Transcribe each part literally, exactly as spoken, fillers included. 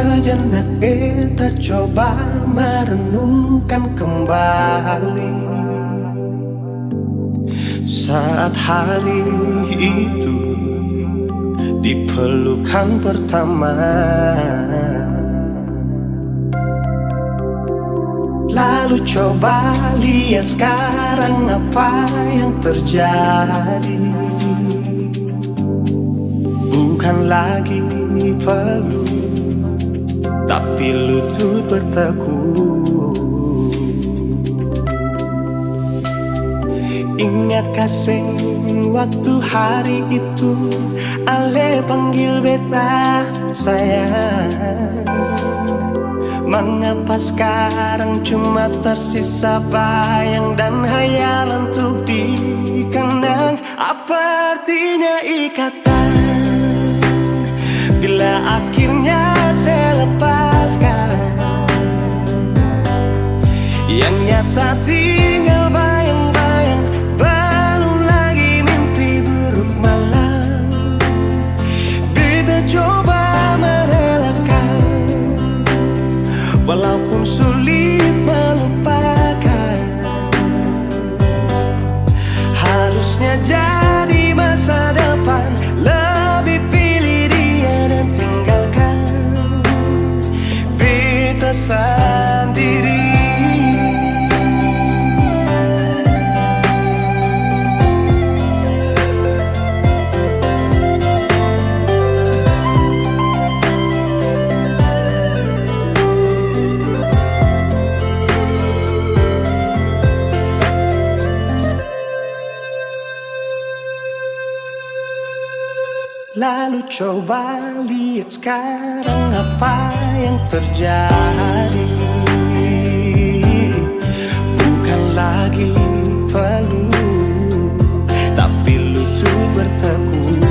Sejenak beta coba merenungkan kembali saat hari itu dipelukan pertama. Lalu coba lihat sekarang apa yang terjadi. Bukan lagi peluk, tapi lutut bertekuk. Ingat ka seng waktu hari itu, ale panggil beta sayang? Mangapa skarang cuma tersisa bayang dan hayalan untuk dikenang? Apa artinya ikatan bila akhirnya se lepaskan? Yang nyata tinggal bayang-bayang, belum lagi mimpi buruk malam. Beta coba merelakan, walaupun sulit melupakan. Harusnya jadi masa depan, lebih pilih dia dan tinggalkan beta sandiri. Lalu coba lihat sekarang apa yang terjadi. Bukan lagi peluk, tapi lutut bertekuk.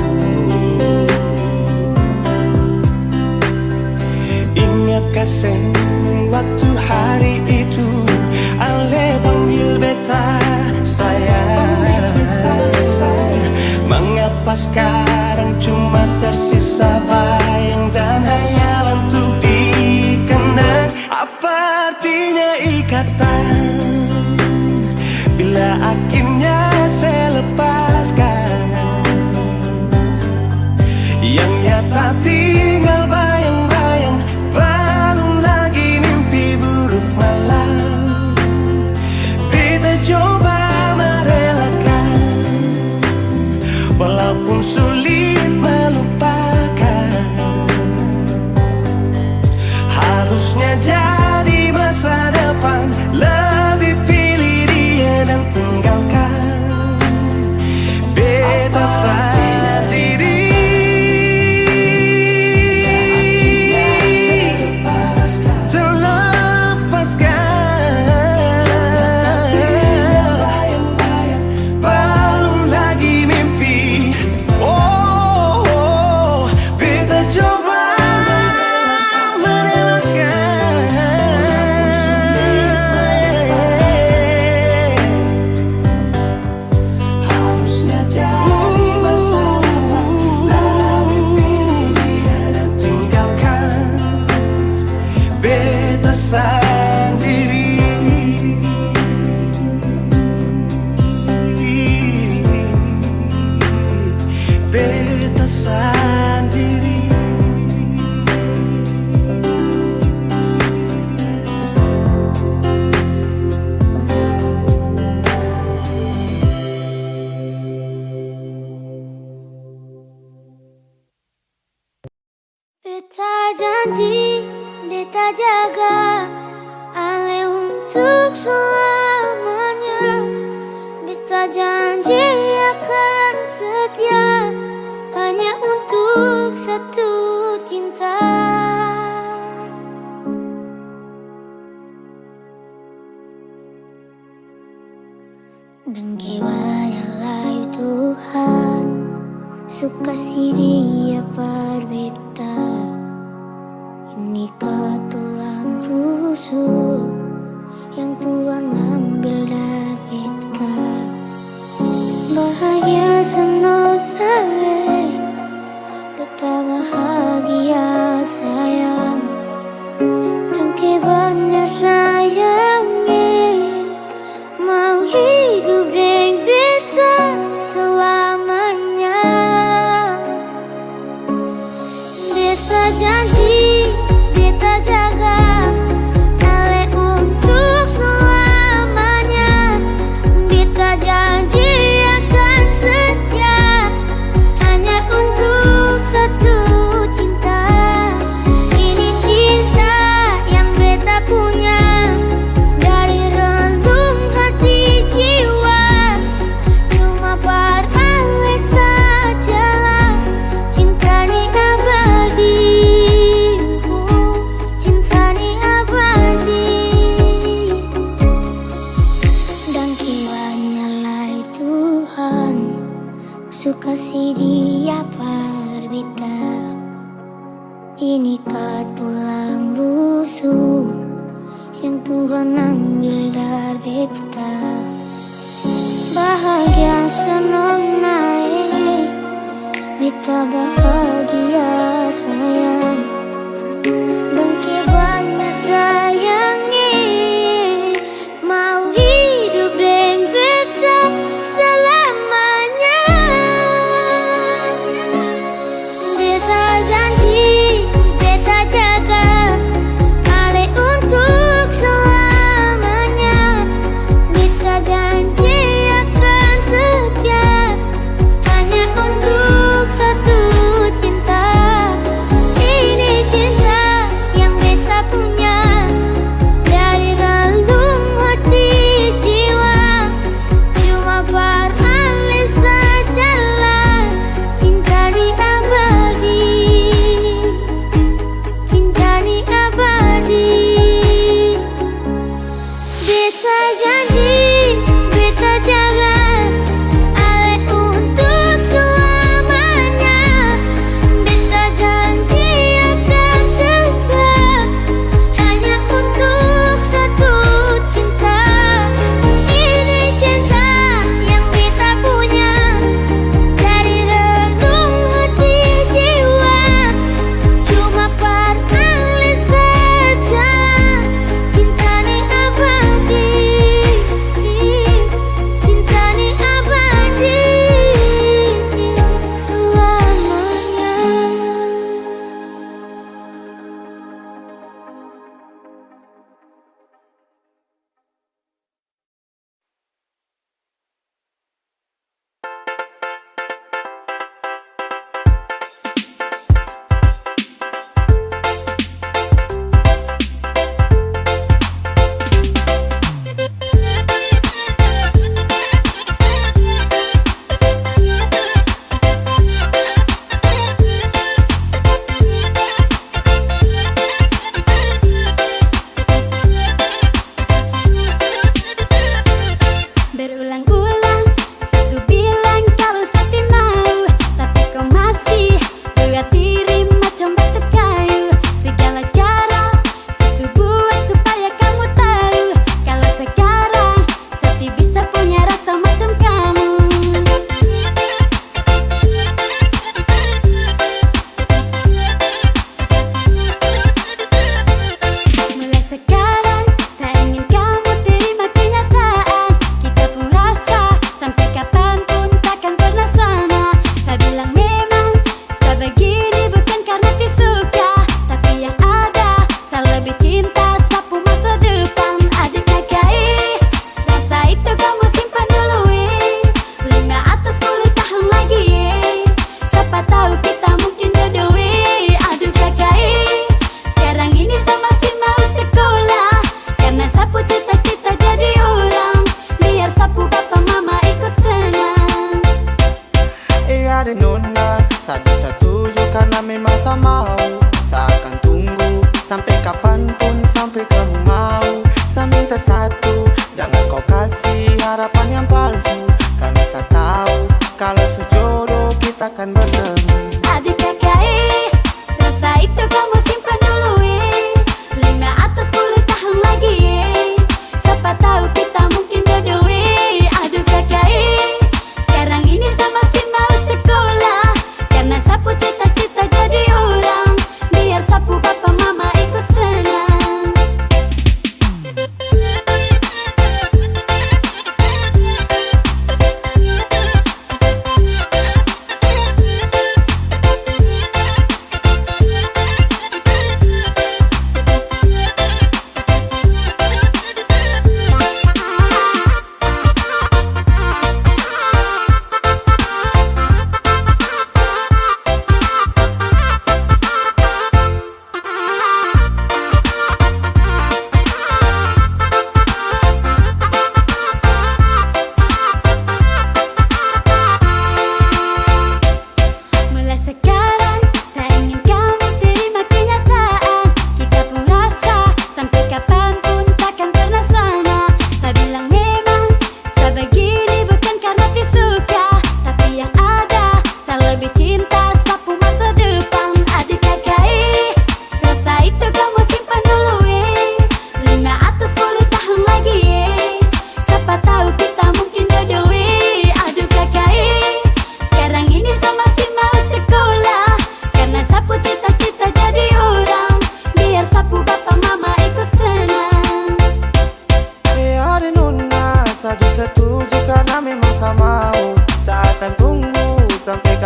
Ingat ka seng waktu hari itu, ale panggil beta sayang? Mangapa skarang cuma tersisa bayang dan hayalan untuk dikenang? Apa artinya ikatan bila akhirnya se lepaskan? Yang nyata tinggal bayang-bayang, belum lagi mimpi buruk malam. Beta coba merelakan, walaupun sulit melupakan. Harusnya jadi masa depan, lebih pilih dia dan tinggalkan beta sandiri. Terlepaskan, belum lagi mimpi. Oh, oh, beta coba merelakan. Harusnya jadi masa depan, tapi dia dan tinggalkan beta sandiri. Beta sandiri. Beta janji, beta jaga ale untuk selamanya. Beta janji akan setia hanya untuk satu cinta. Deng kebaya lai Tuhan su kasi dia par beta. Ini ka tulang rusuk yang Tuhan ambil dari beta. Bahagia sanang lai, beta bahagia sayang. Tu kasi dia par beta. Ini ka tulang rusuk yang Tuhan ambil dari beta. Bahagia sanang nae, beta bahagia sayang. Dong ke banya sayang e, mau hidup deng beta salamanya. Beta janji, beta jaga, ale untuk salamanya. Beta janji akan setia, hanya untuk satu cinta. Ini cinta yang beta punya dari relung hati jiwa. Cuma par ale sajalah, cinta ni abadi, cinta ni abadi. Beta janji, beta jaga, ale untuk selamanya. Beta janji akan setia, hanya untuk satu cinta. Ini cinta yang beta punya dari relung hati jiwa. Cuma par ale saja, cinta ni abadi, cinta ni abadi selamanya. Berulang-ulang sa su bilang kalu sa timau, tapi ko masih buat diri macam batu kayu. Segala cara sa su buat supaya kamu tau, kalu sekarang sa ti bisa punya rasa macam kamu. Mulai sekarang, sa ingin kamu terima kenyataan. Kita pung rasa sampe kapan pun takkan pernah sama. Sa bilang memang sa begini bukan karna ti suka, tapi yang ada sa lebih cinta sa pung masa depan. Adik kakae, rasa itu kamu simpan dulu, e. Lima atau sepuluh tahun lagi, e. Sapa tau kita mungkin jodoh, e. Aduh, kaka, e. Sekarang ini sa masih mau sekolah, karna sa pu cita-cita jadi orang, biar sa pu bapa mama ikut senang. Iya deng nona, sa bisa setuju karna memang sa mau. Sa akan tunggu sampe kapan pun, sampe kamu mau. Sa minta satu, jangan kau kasi harapan yang palsu, karna sa tau kalo su jodoh kita kan bertemu. Adik kaka e, rasa itu kamu simpan dulu e, lima atau sepuluh tahun lagi e, sapa tau kita mungkin jodoh e. Aduh kaka e, sekarang ini sa masih mau sekolah, karna sa pu cita-cita jadi orang, biar sa pu bapa mama ikut senang.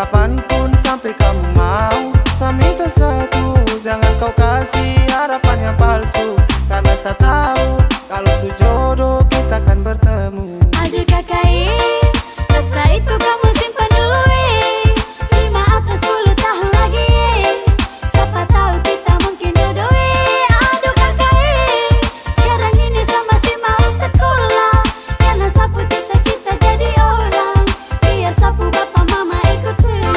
Kapanpun sampe kamu mau, sa minta satu, jangan kau kasi harapan yang palsu. Karna sa tau, kalo su jodo, kita kan bertemu. Aduh kaka e, rasa itu kamu simpan dulu e. Lima atau sepuluh tahun lagi e, sapa tau kita mungkin jodo e. Aduh kaka e, sekarang ini sa masih mau sekolah, karna sa pu cita-cita jadi orang, biar sa pu bapa mama ikut senang.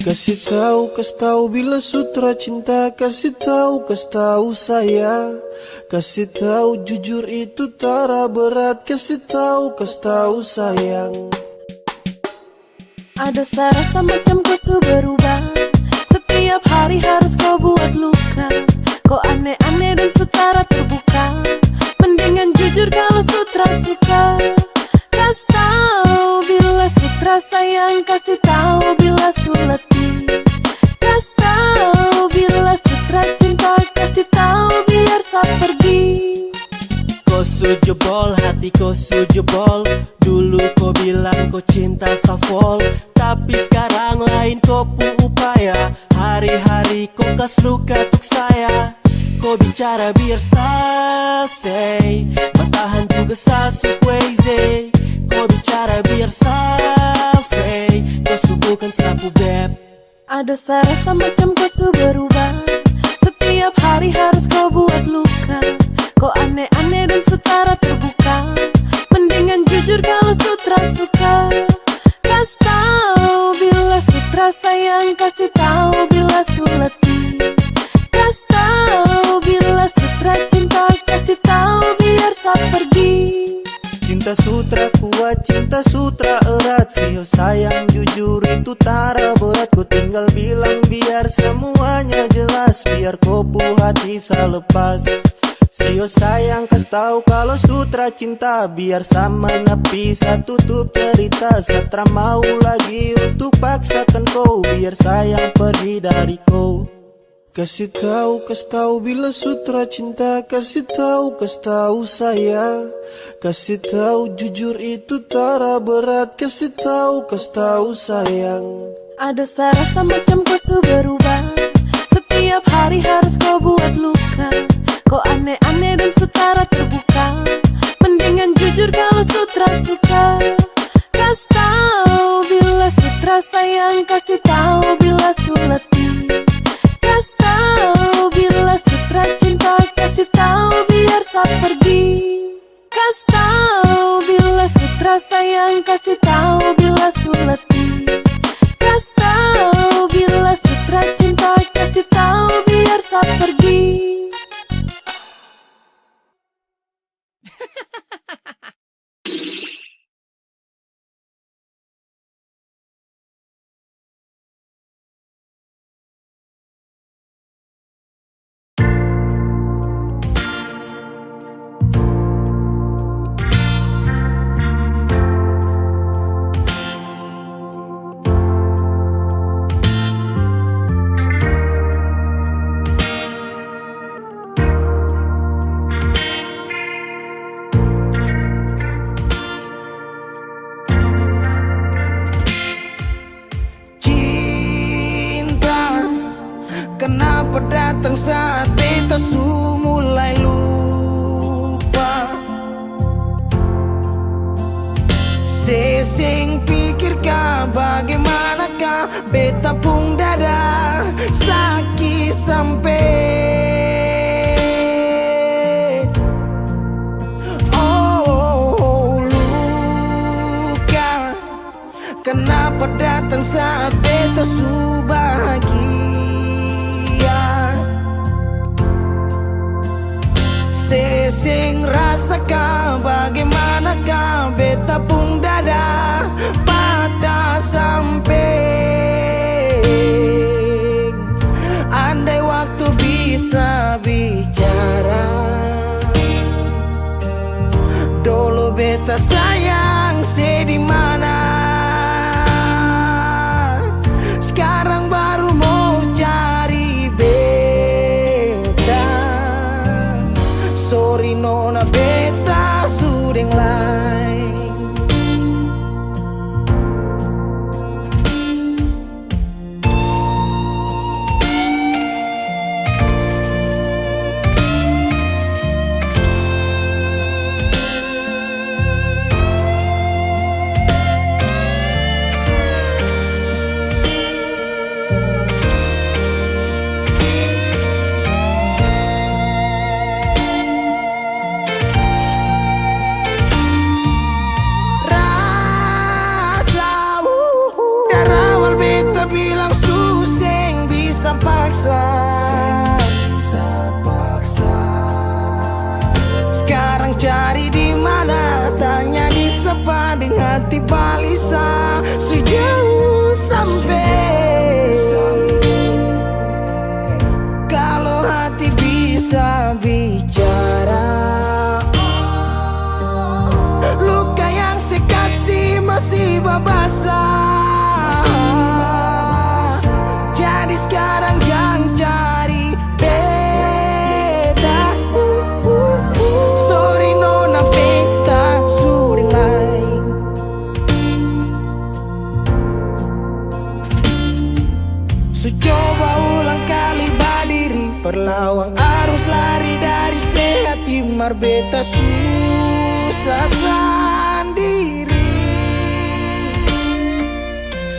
Kasi tau, kasi tau bila su tra cinta, kasi tau, kasi tau sayang, kasi tau jujur itu tara berat, kasi tau, kasi tau sayang. Ada sa rasa macam ko su berubah. Setiap hari harus ko buat luka. Ko ane-ane dan su tara terbuka. Mendingan jujur kalo su tra suka. Kas tau bila su tra sayang, kasi tau bila su letih. Kas tau bila su tra cinta, kasi tau biar sa pergi. Ko su jebol, hati ko su jebol. Dulu ko bilang ko cinta sa fol, tapi skarang lain ko pu upaya. Hari-hari ko kas luka tuk saya. Ko bicara biar sa sei, batahan juga sa su crazy. Ko bicara biar sa free, ko su bukan sa pu beb. Ada sa rasa macam ko su berubah. Setiap hari harus ko buat luka. Ko ane-ane dan su tara terbuka. Mendingan jujur kalo su tra suka. Kas tau bila su tra sayang, kasi tau bila su letih. Kas tau bila su tra cinta, kasi tau biar sa pergi. Cinta su tra kuat, cinta su tra erat, sio sayang jujur itu tara berat. Ko tinggal bilang biar semuanya jelas, biar ko pu hati sa lepas. Sio sayang kas tau kalo su tra cinta, biar sa menepi, sa tutup cerita. Sa tra mau lagi untuk paksakan ko, biar sayang pergi dari ko. Kasi tau, kasi tau bila su tra cinta, kasi tau, kasi tau sayang, kasi tau jujur itu tara berat, kasi tau, kasi tau sayang. Ada sa rasa macam ko su berubah. Setiap hari harus ko buat luka. Ko ane-ane dan su tara terbuka. Mendingan jujur kalo su tra suka. Kas tau bila su tra sayang, kasi tau bila su letih. Kas tau bila su tra cinta, kasi tau biar sa pergi. Kas tau bila su tra sayang, kasi tau bila su letih. Kas tau bila su tra cinta, kasi tau biar sa pergi. Cinta, kanapa datang saat beta su mulai lupa? Se seng pikir ka, bagaimana ka beta pung dada saki sampe, oh, luka. Kanapa datang saat beta su bahagia? Se seng rasa ka, bagaimana ka beta pung dada patah Bilang su seng bisa paksa. Skarang cari di mana? Tanya di sapa deng hati balisa. Su jauh sampe. Kalo hati bisa bicara, luka yang se kasi masih babasa. Jadi skarang jang cari beta. Sorry nona, beta su deng laeng. Su coba ulang kali badiri, par lawang arus lari dari se hati, mar beta susah sandiri.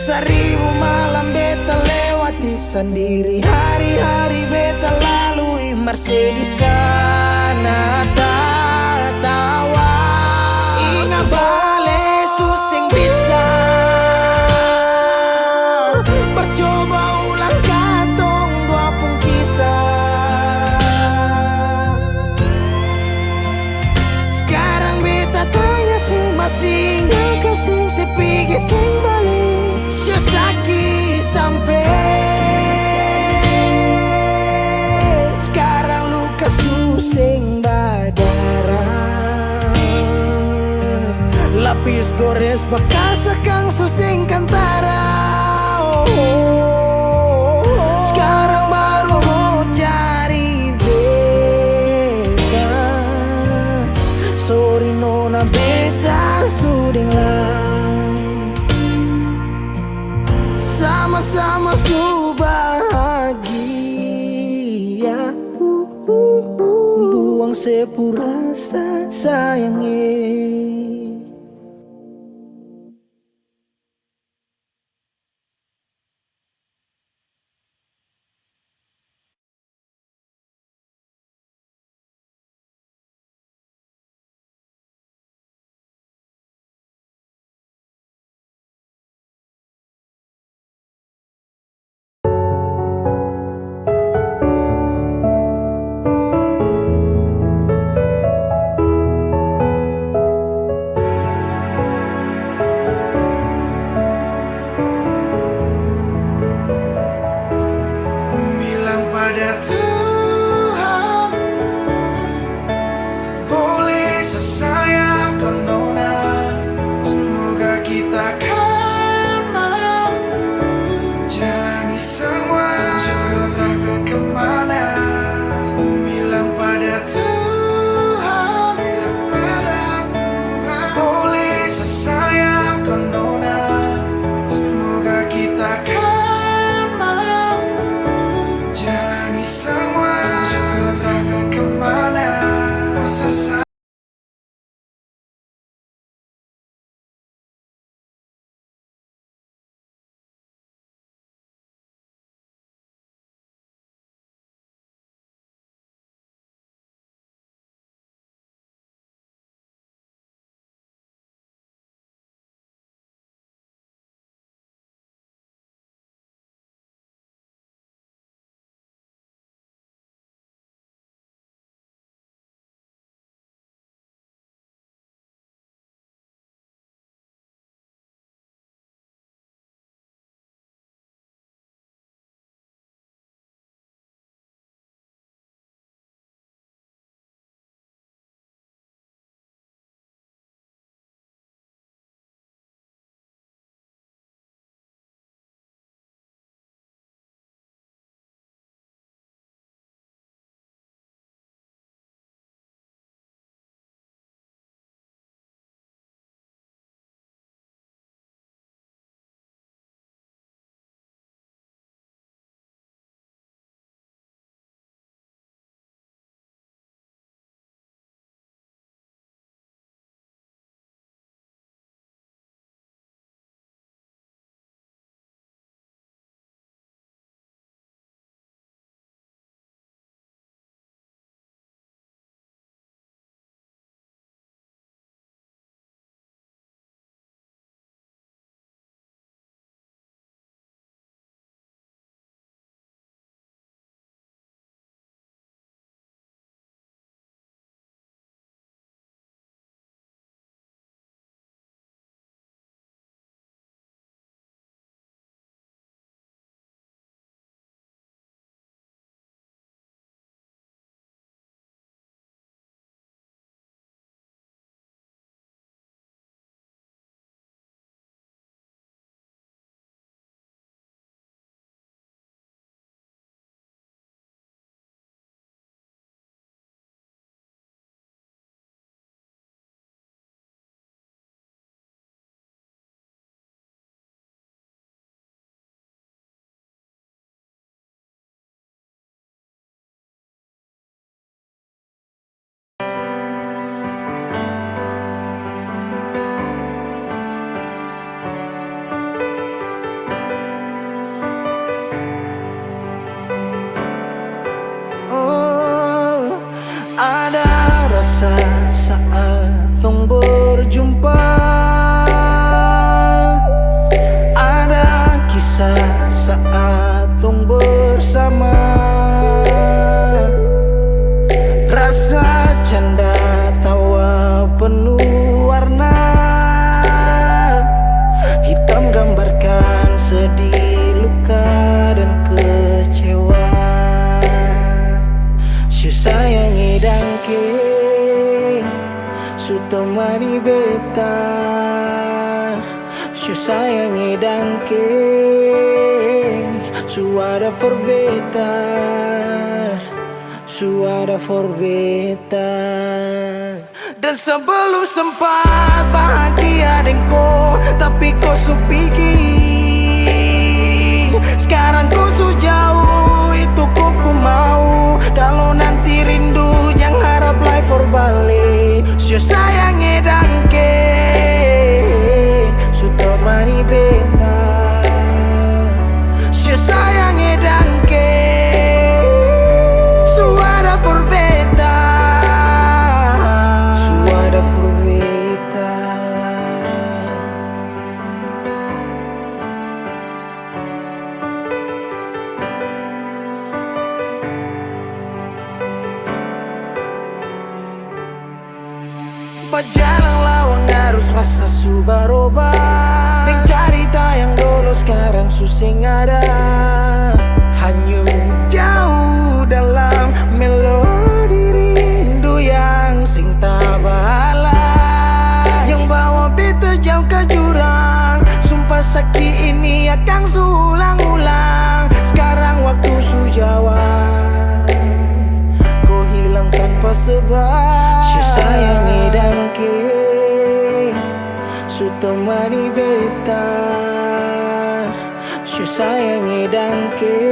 Saribu malam beta lewati sandiri, hari-hari beta lalui, mar se di sana tatawa. Inga bale su seng bisa, percoba ulang katong dua pung kisah. Skarang beta tanya se masih inga ka seng, se pigi seng bale, se saki sampe. Skarang luka su seng badara, lapis gores bakas akang su seng kantara. Oh, skarang baru mo cari beta. Sorry nona, beta su deng laeng. Sama-sama su bahagia. Buang se pung rasa sayang e. saat tong bersama. Rasa canda tawa penuh warna, hitam gambarkan sedih, luka, dan kecewa. Su sayang e dangke, su temani beta. Su sayang e dangke, su ada for beta, su ada for beta. Dan sebelum sempat bahagia deng ko, tapi ko su pigi. Skarang ko su jauh, itu ko pung mau. Kalo nanti rindu, jang harap lai for bale. Su sayang e dangke, su temani beta. Su sayang e dangke, su ada for beta, su ada for beta. Bajalang lawang arus, rasa su barobah. Deng carita yang dolo skarang su seng ada. Hanyut jauh dalam melodi rindu yang seng tabalas. Yang bawa beta jauh ka jurang. Sumpah saki ini akang su ulang-ulang. Skarang waktu su jawab. Ko hilang tanpa sebab. Su sayang e dangke, su temani beta. Su sayang e dangke,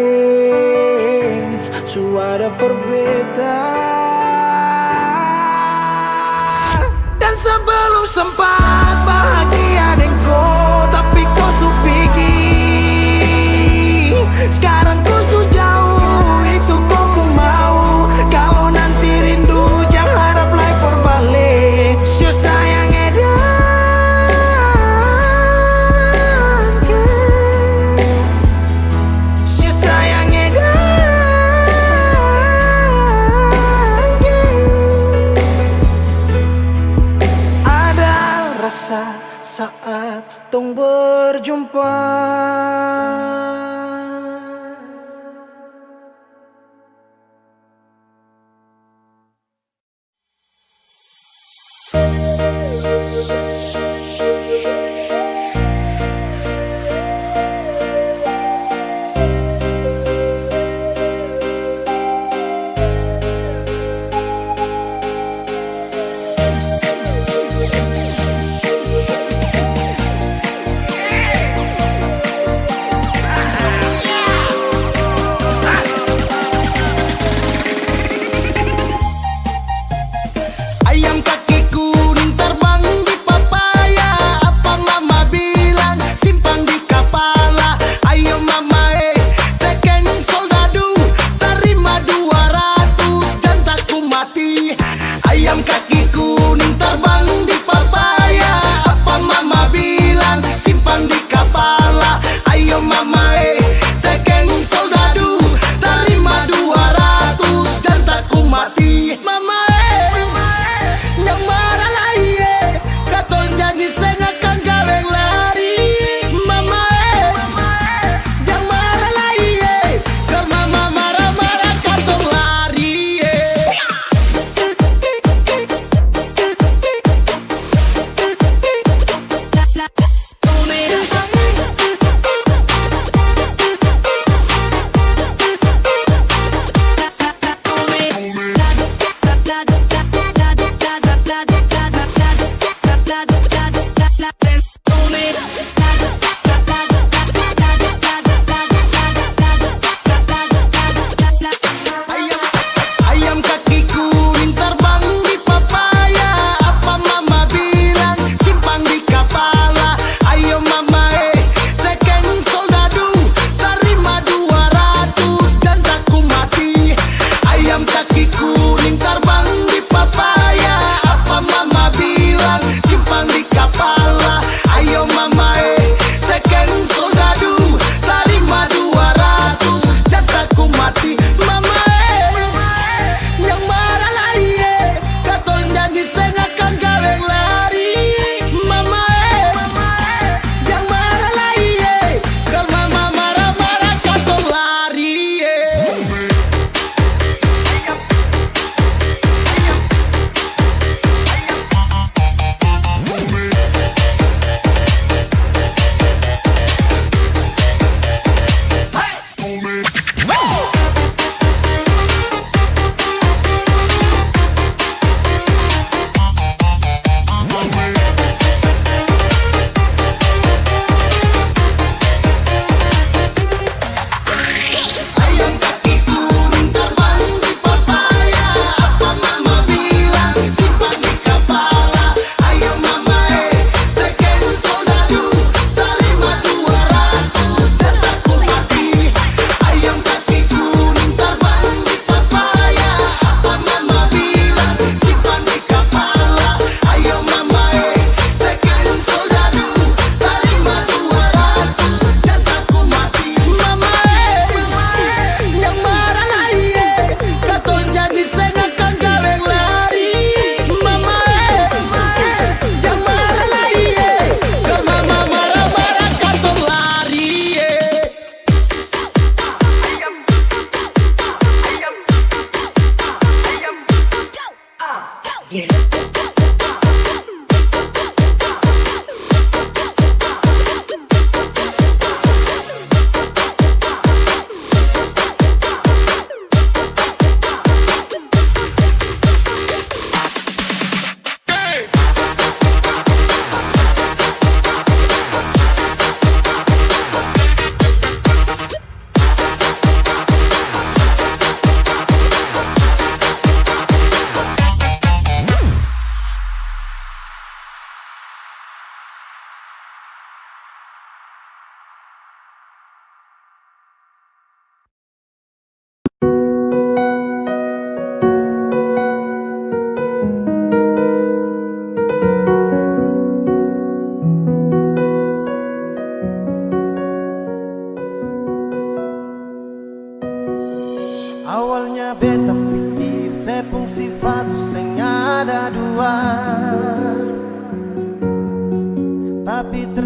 su ada for beta. Dan sebelum sempat bahagia deng ko, tapi ko su pigi. Skarang ko su jauh, itu ko pung mau. Kalo nanti rindu, jang harap lai for bale. Su sayang e dangke, su sayang e dangke. Ada rasa saat tong berjumpa.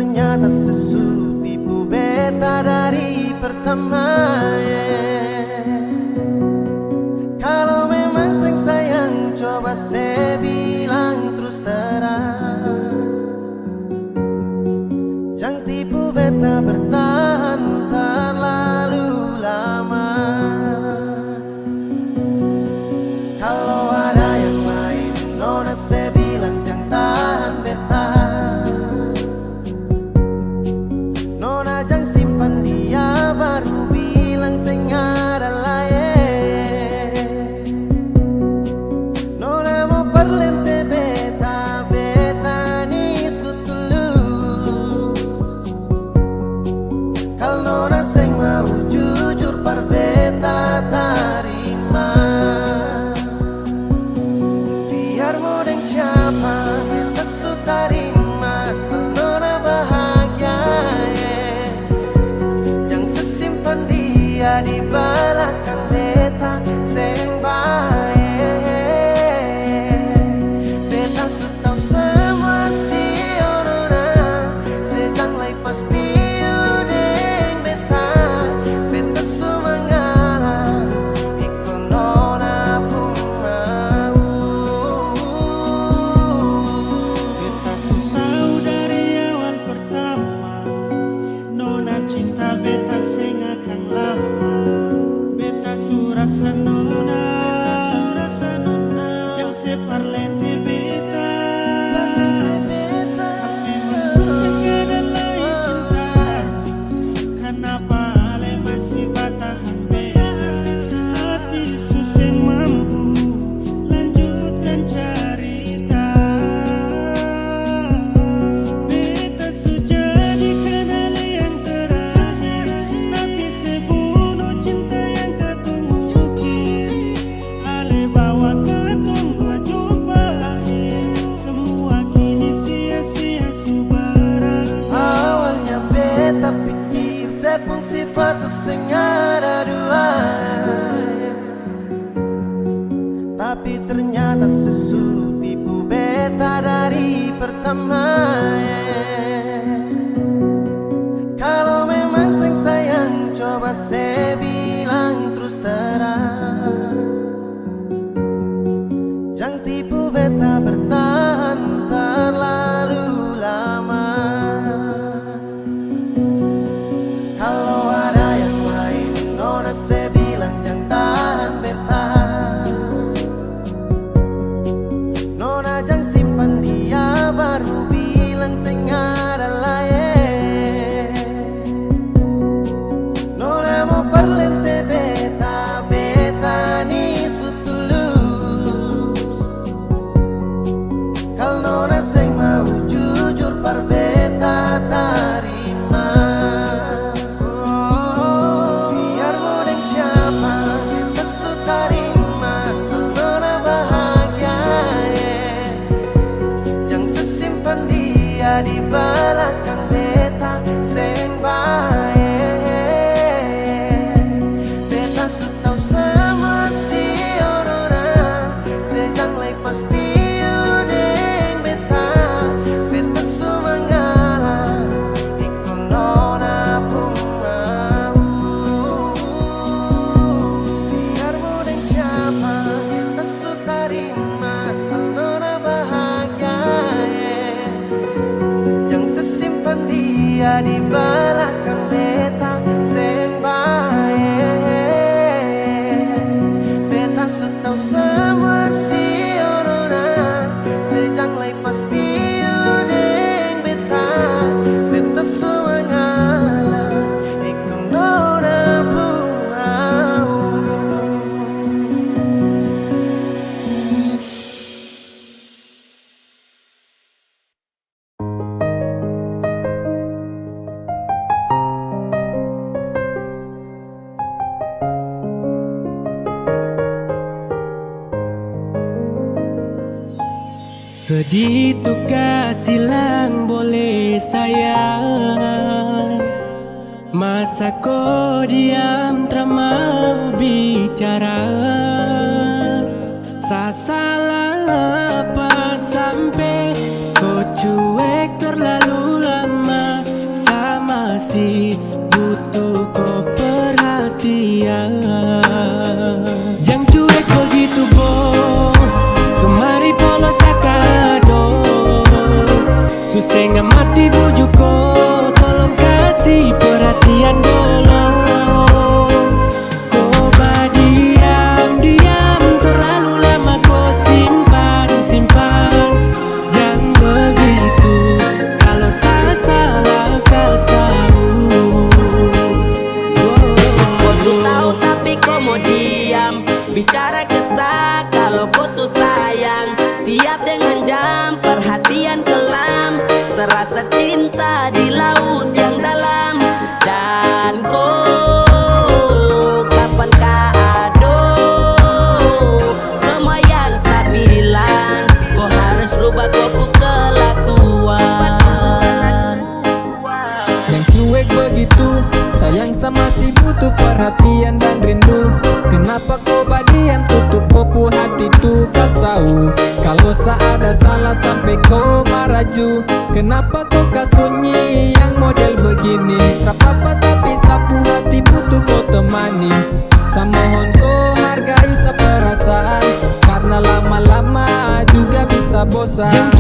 Ternyata se su tipu beta dari pertama, eh. Kalo memang seng sayang, coba se bilang trus terang. Jang tipu beta bertahan terlalu lama. Kalo ada yang lain, nona se bilang jang tahan beta. Nona jang simpan dia, baru bilang seng ada lain. Nona mo parlente beta, beta ni su tulus. Kal nona seng mau jujur par beta tarima. Biar mo deng siapa, beta su tarima asal nona bahagia, eh. Jang se simpan dia di balakang beta, seng bae. Beta su tau samua si nona, se jang lai pastiu deng beta, beta su mangalah iko nona pung mau. Beta su tau dari awal pertama, nona cinta beta seng akang lama. Beta su rasa nona, jang se parlente beta. Tapi memang su seng ada lai cinta. Kanapa ale masih batahan beta? Hati su seng mampu lanjutkan carita. Beta su jadi kanal yang terakhir, tapi se bunuh cinta yang katong ukir. Ale bawa katong dua jumpa akhir, samua kini sia-sia su barakhir. Awalnya beta pikir se pung sifat tu seng ada dua, tapi ternyata se su tipu beta dari pertama, eh. Kalo memang seng sayang, coba se bilang trus terang. Jang tipu beta bertahan terlalu lama. Kalo ada yang lain, nona se bilang jang tahan beta. Nona jang simpan dia, baru bilang seng ada lae. Nona mo parlente beta, beta ni su tulus. Kal nona seng mau jujur par beta tarima. Biar mo deng siapa, beta su tarima asal nona bahagia, eh. Jang se simpan dia di balakang beta, seng bae. Beta su tau samua si nona, se jang lai pastiu deng beta, beta su mangalah iko nona pung mau. Biar mo deng siapa, beta su tarima asal nona bahagia, eh. Jang se simpan dia di balakang beta, seng bae. Beta su tau samua si nona, se jang lai pastiu deng beta, beta su mangalah iko nona pung mau. Sedih tu ka silang boleh sayang. Masa ko diam tra mau bicara? Sasala apa sampe ko cuek terlalu lama? Masih butuh ko perhatian. Jang cuek bagitu bo, kemari polos akado. Su stenga mati buju ko, tolong kasi perhatian dolo. Ko badiam-diam terlalu lama, ko simpan-simpan. Jang begitu, kalo sa salah kas tau. Ko su tau tapi ko mo diam. Bicara ke sa kalo ko tu sayang. Tiap dengan jam perhatian kelam, terasa cinta di laut yang dalam. Dan ko kapan ka ado semua yang sa bilang, ko harus rubah ko pu kelakuan. Yang cuek begitu, sayang sa masih butuh perhatian dan rindu. Kenapa ko badiam, tutup ko pu hati tu, kas tau. Kalo sa ada salah sampe ko marah ju. Kenapa ko ka sunyi yang model begini? Trapapa tapi sa pu hati butuh ko temani. Sa mohon ko hargai sa perasaan, karna lama-lama juga bisa bosan. Jang